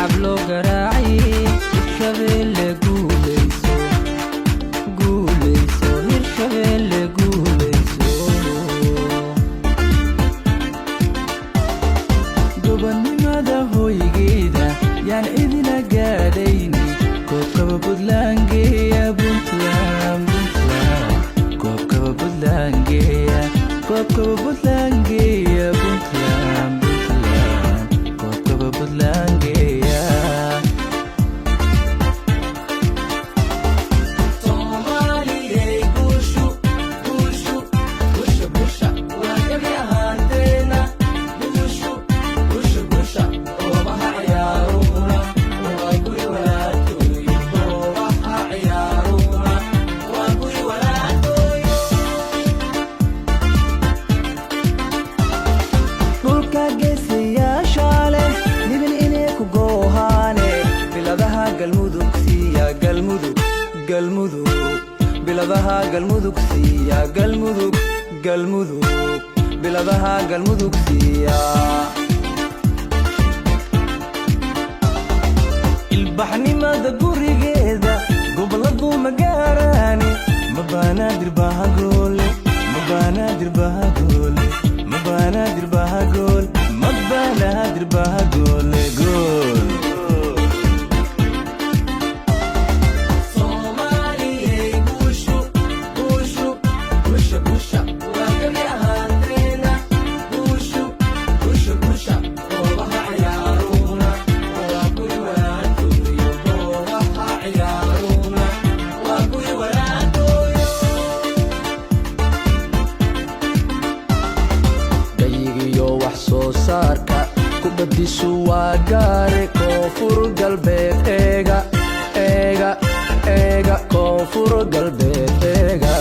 Sacab loo garaaciye. Hirshabeelle guulayso, guulayso, Hirshabeelle guulayso. Gobonnimada hoygeeda yaan idina gaadhayni. Koobkaba Puntland geeya, Puntland, Puntland. Koobkaba Puntland geeya, koobkaba Puntland geeya, Puntland, Puntland. Koobkaba Puntland geeya. Soomaaliyey, guushu, guushu, guusha, guusha waa gebi ahaanteena. Guushu, guusha, guusha goobaha ciyaaruhuna waa guri walaatooyo. Goobaha ciyaaruhuna waa guri walaatooyo. Dhulka geesiyaasha leh, libin inay ku goohaane. Biladaha Galmudug siiya, Galmudug, Galmudug. Biladaha Galmudug siiya, Galmudug, Galmudug. Biladaha Galmudug siiya. Ilbaxnimada gurigeeda goboladu ma gaaraane. Ma Banaadir bahagoole, ma Banaadir bahagoole, ma Banaadir bahagool, ma Banaadir bahagoole gool. Soomaaliyey, guushu, guushu, guusha, guusha waa gebi ahaanteena. Guushu, guusha, guusha goobaha ciyaaruhuna waa guri walaatooyo. Goobaha ciyaaruhuna waa guri walaatooyo. Dayigiyo wax soo saarka kubadiisu waa gaare. Koonfur Galbeed eega, eega, eega, Koonfur Galbeed eega.